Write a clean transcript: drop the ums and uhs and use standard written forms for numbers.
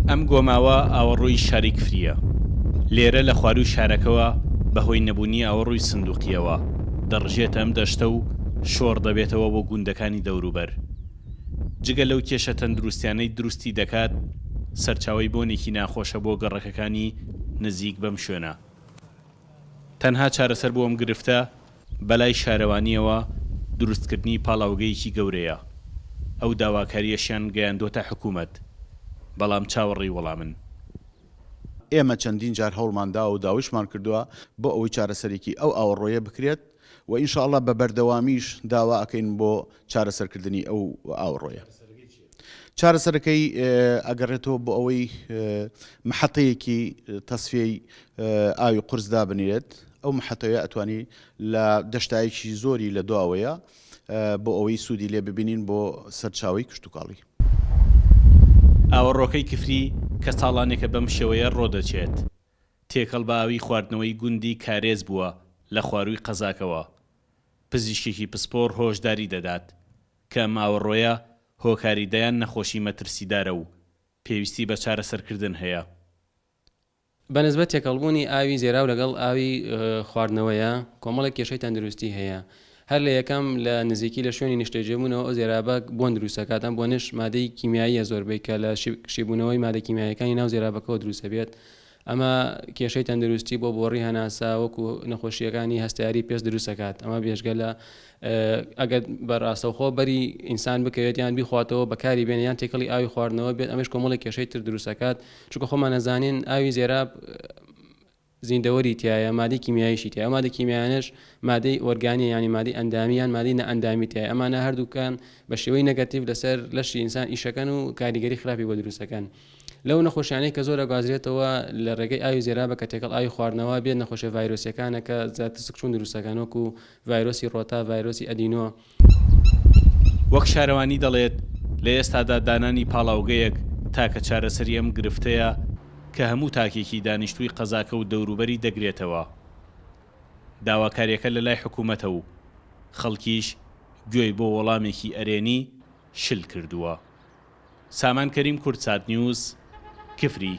ئەم گۆماوە ئاوەڕۆی شاری کفرییە. لێرە لە خوارووی شارەکەوە بەهۆی نەبوونی ئاوەڕۆی سندوقییەوە، دەڕژێتە ئەم دەشتە و شۆڕ دەبێتەوە بۆ گوندەکانی دەوروبەر. جگە لەو کێشە تەندروستیانەی دروستی دەکات، سەرچاوەی بۆنێکی ناخۆشە بۆ گەڕەکەکانی نزیک بەم شوێنە. تەنها چارەسەر بۆ ئەم گرفتە بەلای شارەوانییەوە دروستکردنی پاڵاوگەیەکی گەورەیە، ئەو داواکارییەشیان گەیاندووەتە حکومەت، بەڵام چاوەڕێی وەڵامن. ئێمە چەندین جار هەوڵمان داوە و داویشمان کردووە بۆ ئەوەی چارەسەرێکی ئەو ئاوەڕۆیە بکرێت و ان شاء اللە بە بەردەوامیش داوا ئەکەین بۆ چارەسەرکردنی ئەو ئاوەڕۆیە. چارەسەرەکەی ئەگەڕێتەوە بۆ ئەوەی محەتەیەکی تەسفیەی ئاوی قورس دابنرێت، ئەو محەتەیە ئەتوانی لە دەشتایەکی زۆری لە دواوەیە بۆ ئەوەی سوودی لێ ببینین بۆ سەرچاوەی کشتوکاڵی. ئاوەڕۆکەی کفری کە ساڵانێکە بەم شێوەیە ڕۆدەچێت، تێکەڵ بە ئاوی خواردنەوەی گوندی کارێز بووە لە خوارووی قەزاکەوە. پزیشکێکی پسپۆڕ هۆشداری دەدات کە ئەم ئاوەڕۆیە هۆکاری دەیان نەخۆشی مەترسیدارە و پێویستی بە چارەسەرکردن هەیە. بە نسبەت تێکەڵبوونی ئاوی زێراو لەگەڵ ئاوی خواردنەوەیە کۆمەڵێک کێشەی تەندروستی هەیە هەر لە یەکەم لە نزیکی لە شوێنی نیشتەجێبوونەوە ئەو زێرابە بۆن دروست دەکات ئەم بۆنەش مادەی کیمیاییە زۆربەی کە لە شیبوونەوەی مادە کیمیاییەکانی ناو زێرابەکەوە دروست دەبێت ئەمە کێشەی تەندروستی بۆ بۆڕی هەناسە وەکو نەخۆشییەکانی هەستیاری پێست دروست دەکات ئەمە بێژگە لە ئەگەر بە ڕاستەوخۆ بەری ئینسان بکەوێت یان بیخواتەوە بەکاری بێنێ یان تێکەڵی ئاوی خواردنەوە بێت ئەمەش کۆمەڵێک کێشەی تر دروست دەکات چونکە خۆمان ئەزانین ئاوی زێراب زیندەوەری تایە مادەی کیمیاییشی تایە ئەو مادە کیمیایانەش مادەی ئۆرگانیە یانی مادەی ئەندامی یان مادەی نائەندامی تایە ئەمانە هەردووکان بە شێوەی نەگەتیڤ لەسەر لەشی ئینسان ئیشەکەن و کاریگەری خراپی بۆ دروستەکەن لەو نەخۆشیانەی کە زۆر ئەگوازرێتەوە لە ڕێگەی ئاوی زێرابە کە تێکەڵ ئاوی خواردنەوە بێت نەخۆشیە ڤایرۆسیەکانە کە زیاتر سکچوون دروستەکەن وەکو ڤایرۆسی ڕۆتا ڤایرۆسی ئەدینۆ. وەک شارەوانی دەڵێت، لە ئێستادا دانانی پاڵاوگەیەک تاکە چارەسەری ئەم گرفتەیە کە هەموو تاکێکی دانیشتووی قەزاکە و دەوروبەری دەگرێتەوە. داواکارییەکە لەلای حکومەتە و خەڵکیش گوێی بۆ وەڵامێکی ئەرێنی شل کردووە. سامان کەریم کوردسات نیوز، کفری.